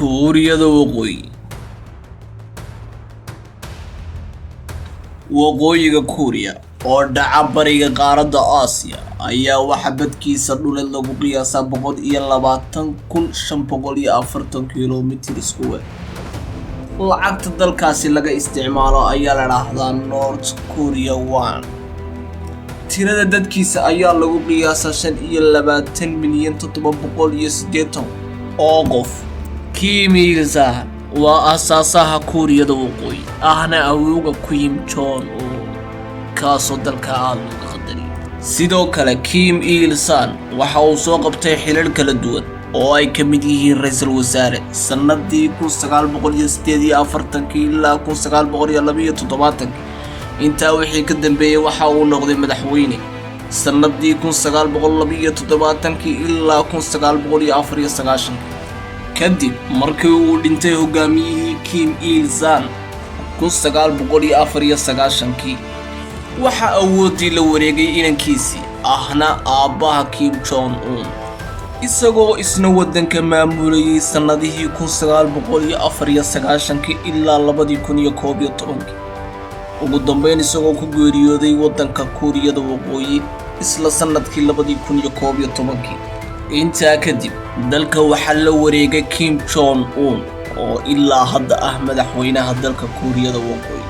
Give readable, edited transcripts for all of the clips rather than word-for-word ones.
Kuuriyada Waqooyi. Waqooyiga Kuuriya oo dhaca bariga qaaradda Aasiya ayaa waxaa badkiisa dhuleed lagu qiyaasaa 120,540 kiiloomitir square. Lacagta dalkaasi laga isticmaalo ayaa la dhahdaa North Korea Won. Tirada dadkiisa ayaa lagu qiyaasaa 25,780,000 oo qof. Kim Il Sung waa aasaasaha Kuuriyada Waqooyi, ahna awowga Kim Jong Un, kaasoo dalka aada looga qadariyo. Sidoo kale Kim Il Sung waxa uu soo qabtay xilal kala duwan oo ay ka mid yihiin ra'iisul wasaare sannadii 1948 ilaa 1972. Intaa wixii ka dambeeyey waxa uu noqday madaxweyne sannadii 1972 ilaa 1994. Kadib markii uu dhintay hogaamiyihii Kim Il Sung 1994kii, waxaa awooddii la wareegay inankiisii, ahna aabbaha Kim Jong Un, isagoo isna waddanka maamulayay sannadihii 1994kii ilaa 2011kii. Ugu dambeyn isagoo ku geeriyooday waddanka Kuuriyada Waqooyi isla sannadkii 2011kii. Intaa kadib dalka waxaa la wareegay Kim Jong Un oo ilaa hadda ah madaxweynaha dalka Kuuriyada Waqooyi.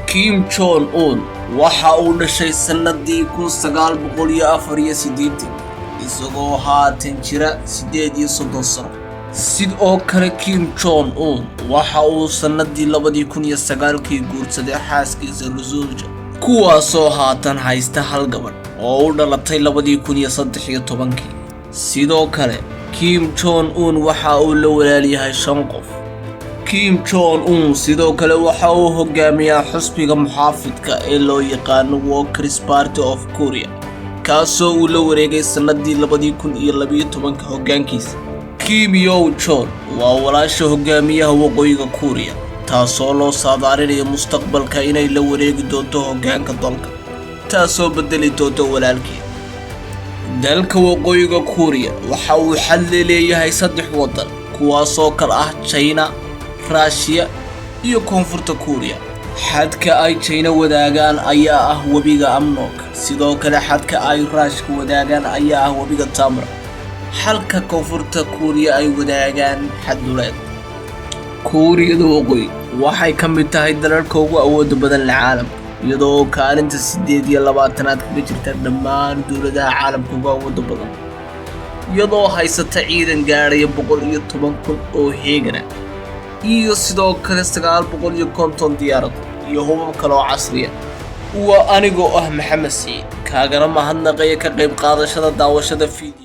Kim Jong Un waxa uu dhashay sannadii 1984, isagoo haatan jira 38 sano. Sidoo kale Kim Jong Un waxa uu sannadii 2009kii guursaday xaaskiisa Ri Sol Ju, kuwaasoo haatan haysta hal gabadh oo u dhalatay 2013kii. Sidoo kale Kim Jong Un waxa uu la walaalyahay shan qof. Kim Jong Un sidoo kale waxa uu hogaamiyaa xisbiga muxaafidka ee loo yaqaano Workers Party of Korea, kaasoo uu la wareegay sannadii 2012ka hoggaankiisa. Kim Yo Jong waa walaasha hogaamiyaha Waqooyiga Kuuriya, taasoo loo saadaalinayo mustaqbalka inay la wareegi doonto hoggaanka dalka, taasoo bedeli doonto walaalkeed. Dalka Waqooyiga Kuuriya waxa uu xad la leeyahay saddex waddan, kuwaasoo kala ah China, Raashiya iyo Koonfurta Kuuriya. Xadka ay China wadaagaan ayaa ah webiga Amnok. Sidoo kale xadka ay Raashka wadaagaan ayaa ah webiga Tamra, halka Koonfurta Kuuriya ay wadaagaan xadduleed. Kuuriyada Waqooyi waxay ka mid tahay dalalka ugu awooda badan leh caalamka, iyadoo kaalinta 28aad kaga jirta dhammaan dowladaha caalamka ugu awooda badan, iyadoo haysata ciidan gaadhaya 110,000 oo heegana iyo sidoo kale 950 diyaarado iyo hubab kale oo casriya. Waa anigoo ah Maxamed Siciid, kaagana mahadnaqaya ka qayb qaadashada daawashada video.